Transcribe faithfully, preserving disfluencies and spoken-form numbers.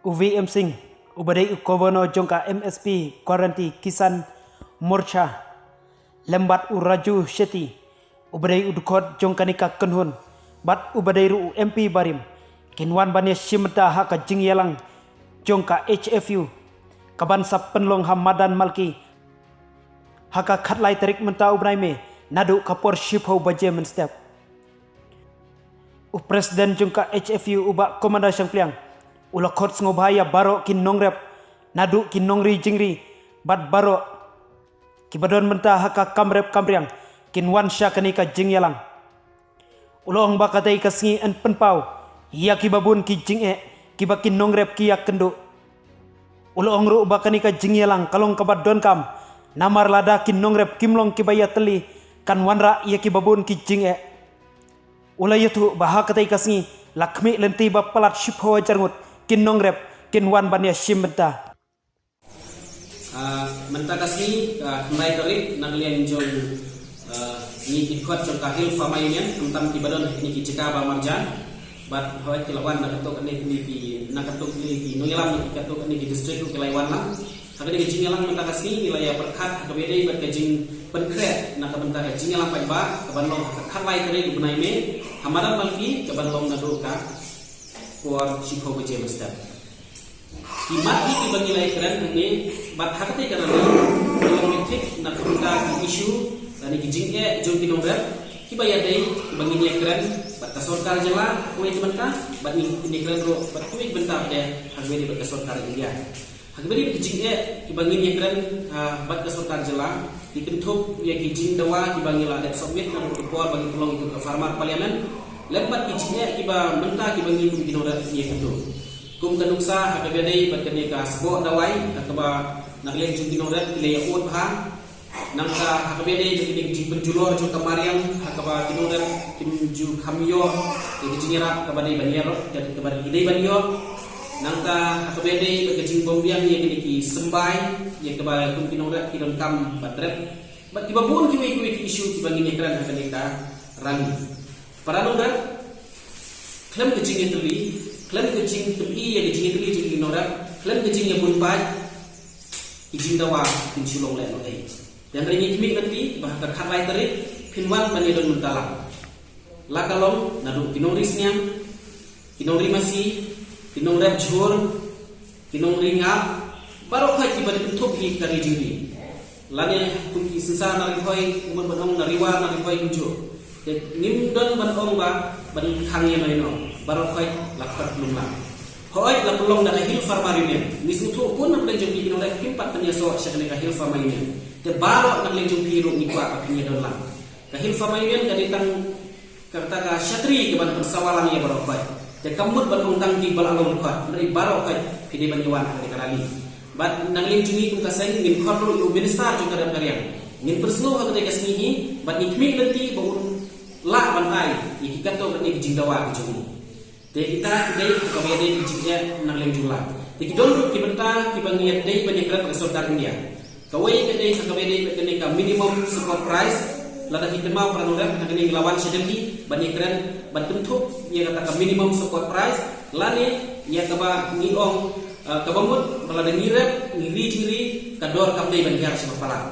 U V M Singh, uba dei u Governor jong ka M S P Guarantee Kisan Morcha, lem bad u Raju Shetty, uba dei u dkhot jong kane ka kynhun, bad uba dei ruh u M P barim, kin wan ban ïashim bynta ha ka jingïalang jong ka H F U, kaban sa pynlong ha Madan Malki ha ka khatlai tarik mynta u bnai May, naduh ka por shiphew baje mynstep. U President jong ka H F U, u Bah Commander Shangpliang, u la khot sngewbha ïa baroh ki nongrep, naduh ki nongri jingri bad baroh kiba don bynta ha ka kam rep kam riang, kin wan sha kane ka jingïalang. U la ong ba katei ka sngi yn pynpaw ïa kiba bun ki jingeh kiba ki nongrep ki ïakynduh. U la ong ruh ba kane ka jingïalang ka long kaba donkam, namar lada ki nongrep kim long kiba ïatylli, kan wanrah ïa kiba bun ki jingeh. U la ïathuh ba ha katei ka sngi la khmih lynti ba palat shiphew hajar ngut ki nongrep kin wan ban ïashim bynta. Ah, mynta ka sngi, ah, khyndai tarik, na ka liang jong, ah, ngi ki dkhot jong ka Hill Farmer Union, khamtam kiba don ha kine ki jaka ba marjan, bad hooid ki la wan na katto katne ki, na katto katne ki nongïalam, na katto katne ki district ruh ki la wan lang. Ha kane ka jingïalang mynta ka sngi ngi la ïa pyrkhat ha kaba ïadei bad ka jingpynkhreh na ka bynta ka jingïalang paidbah kaban long ha ka khatlai tarik u bnai May ha Madan Malki, kaban long naduh ka por shiphew baje mynstep. Ki mat hi kiba ngi la ïakren hangne, bad ha katei ka rally ngi la ïathuh na ka bynta ki issue lane ki jingeh jong ki nongrep kiba ïadei, kiba ngin ïakren bad ka sorkar jylla ha kawei ka bynta, bad ngin ïakren ruh bad kawei ka bynta pat ha kaba ïadei bad ka sorkar India. Ha kaba ïadei bad ki jingeh kiba ngin ïakren, ah, bad ka sorkar jylla, ki kynthup ïa ki jingdawa kiba ngi la dep submit naduh ka por ba ngi pynlong ïa ka Farmer Parliament, lem bad ki jingeh kiba mynta kiba ngi kum ki nongrep ngi ïakynduh. Kum ka nuksa ha kaba ïadei bad kane ka sboh dawai, ha kaba na ka liang jong ki nongrep ki la ïa ud bha. Nangta ha kaba ïadei bad kine ki jingpynjulor jong ka mariang, ha kaba ki nongrep kim ju kham ïoh ïa ka jingïarap kaba dei ban ïarap, kaba ki dei ban ïoh. Nangta ha kaba ïadei bad ka jingbymbiang ïa kine ki symbai, ïa kaba kum ki nongrep ki donkam ban rep. Bad kiba bun kiwei kiwei ki issue kiba ngin ïakren ha kane ka rally. Para nongrep, khlem ka jingïatylli, khlem ka jingtylli ïa ka jingïatylli jong ki nongrep, khlem ka jingïabun paid, ki jingdawa kin shu long lehnohei. Te hynrei ngi khmih lynti ba ha ka khatlai tarik phin wan ban ïadon bynta lang. La ka long naduh ki nongri sniang, ki nongri masi, ki nongrep jhur, ki nongri ngap, baroh khoit kiba dei kynthup ïa ka ri jong ngi. Lane kum ki synshar na Ri Bhoi ki mut ban ong, na Ri War na Ri Bhoi kumjuh. Te ngim don ban ong ba ban khang ïano ïano, baroh khoit la pyrkhat lem lang. Hooid, la pynlong da ka Hill Farmer Union. Ngi sngewthuh bun na pdeng jong phi ki nongrep kim pat pynïasoh sha kane ka Hill Farmer Union. Te baroh na pdeng jong phi ruh ngi kwah ba phin ïadon lang. Ka Hill Farmer Union ka dei tang kata ka shatri kaban pynsawa lang ïa baroh khoit. Te kam mut ban ong tang ki ba la long dkhot, hynrei baroh khoit phi dei ban ïawan ha kane ka rally. Bad na ka liang jong ngi kum ka seng ngin khot ruh ïa u minister jong ka rep ka riang. Ngin pynsngew ha kata ka sngi hi, bad ngi khmih lynti ba un lah ban ai ïa ki katto katne ki jingdawa ki jong ngi. Te kita ki dei ha kaba ïadei ki jingeh na ka liang jong la. Te ki don ruh ki bynta kiba ngi ïadei ban ïakren bad ka sorkar India. Kawei ka dei ha kaba ïadei bad kane ka minimum support price. Lada phi kynmaw para nongrep, ha kane ngi la wan sha Delhi ban ïakren ban kynthup ïa kata ka minimum support price, lane ïa kaba ngi ong, eh, kaba mut ba lada ngi rep, ngi ri jingri, ka dor kam dei ban hiar sha ba palat.